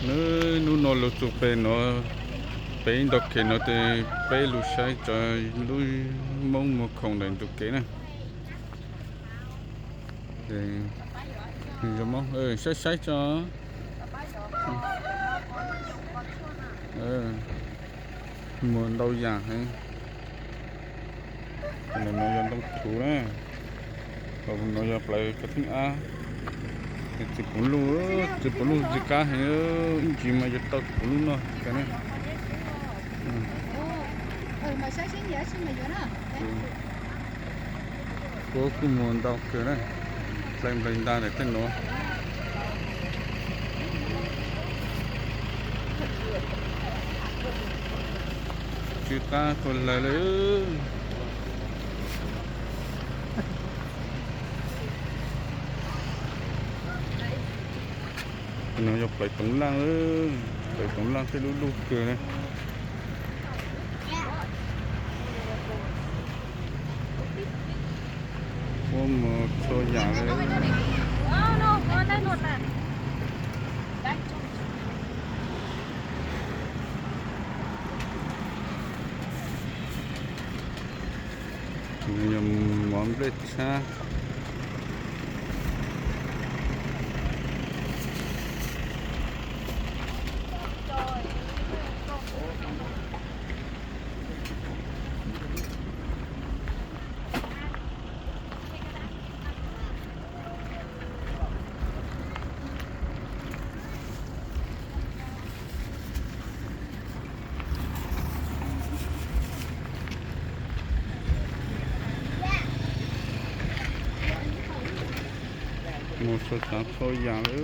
Nub, hnub no lug txug peg no, peg ib ntau kev no tes peb lug saib tso lub Moob muag khoom ntawm ntug kev na. Saib saib tso. Muag ntau yam heev. Tus no yog ntoo thuv na, ho no yog plawv cov theeb ab. Tsis puv luj, tsis puv luj tsis qab heev, ib ntsis mas yuav tau tsis puv luj noj kawg na. Kuv kuj muag ntau kawg na, plawv nplaim nta ntawm tej nuav. Tsis qab tuag lawg lawm. No yog plawv toov laj, plawv toov laj tej lub luj kawg na. Muaj txhua yam li. Yog mov nplej tshab. Muaj txhua tsav txhua yam li.